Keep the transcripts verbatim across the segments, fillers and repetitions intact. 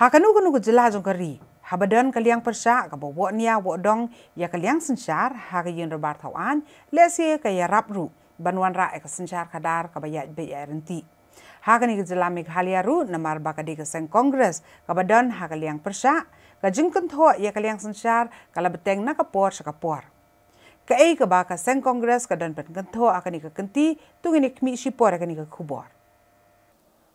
Ha kano kano ka jylla jong ka ri, haba don ka liang pyrshah kaba woh nia woh dong ïa ka liang synshar ha ka ïing dorbar thaw aiñ, lehse ka ïarap ruh ban wanrah ïa ka synshar khadar kaba ïaid beit ïaid ryntih. Ha kane ka jylla Meghalaya ruh, namar ba ka dei ka seng Congress kaba don ha ka liang pyrshah, ka jingkynthoh ïa ka liang synshar ka la bteng na ka por sha ka por. Kaei kaba ka seng Congress ka don ban kynthoh ha kane ka kynti, to ngin ïa khmih shipor ïa kane ka khubor.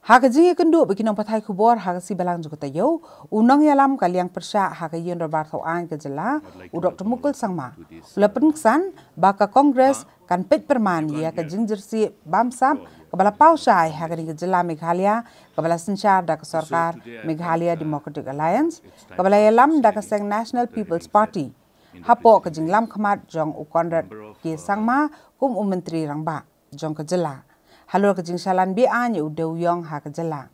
Ha ka jingïakynduh bad ki nongpathai khubor ha ka sngi Balang jong ka taïew, u nongïalam ka liang pyrshah ha ka ïing dorbar thaw aiñ ka jylla, u Doktor Mukul Sangma, u la pynksan ba ka Congress kan peit pyrman ïa ka jingjyrsieh bamsap kaba la paw shai ha kane ka jylla Meghalaya, kaba la synshar da ka sorkar Meghalaya Democratic Alliance, kaba la ïalam da ka seng National People's Party, hapoh ka jinglam khmat jong u Conrad K Sangma kum u Myntri Rangbah jong ka jylla, halor ka jingshalan be-aiñ ïa u dewïong ha ka jylla.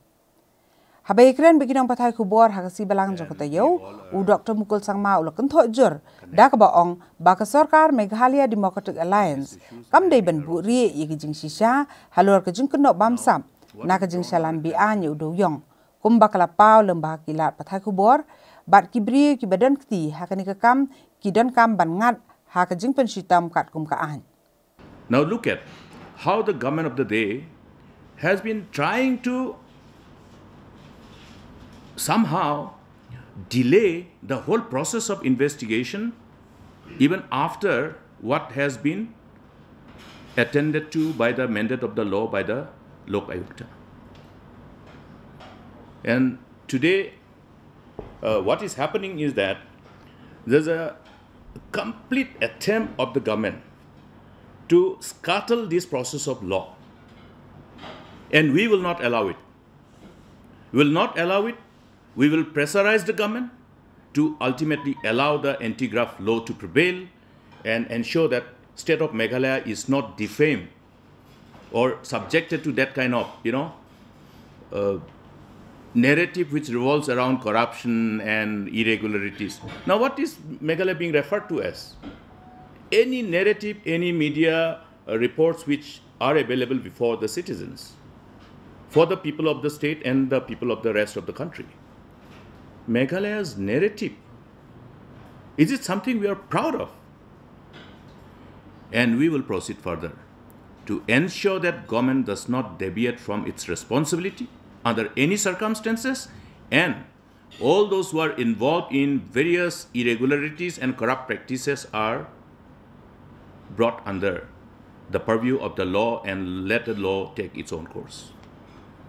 Haba ïakren bad ki nongpathai khubor ha ka sngi Balang jong ka taïew, u Doktor Mukul Sangma u la kynthoh jur da kaba ong ba ka sorkar Meghalaya Democratic Alliance kam dei ban buhrieh ïa ki jingshisha halor ka jingkynnoh bamsap na ka jingshalan be-aiñ ïa u dewïong, kumba ka la paw lem bad ki lad pathai khubor, bad ki briew kiba don kti ha kane ka kam ki donkam ban ngat ha ka jingpynshitom katkum ka aiñ. Now look at how the government of the day has been trying to somehow delay the whole process of investigation, even after what has been attended to by the mandate of the law by the Lok Ayukta. And today, uh, what is happening is that there's a complete attempt of the government to scuttle this process of law. And we will not allow it. We will not allow it. We will pressurize the government to ultimately allow the anti-graft law to prevail and ensure that state of Meghalaya is not defamed or subjected to that kind of, you know, uh, narrative which revolves around corruption and irregularities. Now, what is Meghalaya being referred to as? Any narrative, any media uh, reports which are available before the citizens, for the people of the state and the people of the rest of the country. Meghalaya's narrative, is it something we are proud of? And we will proceed further to ensure that government does not deviate from its responsibility under any circumstances, and all those who are involved in various irregularities and corrupt practices are brought under the purview of the law and let the law take its own course.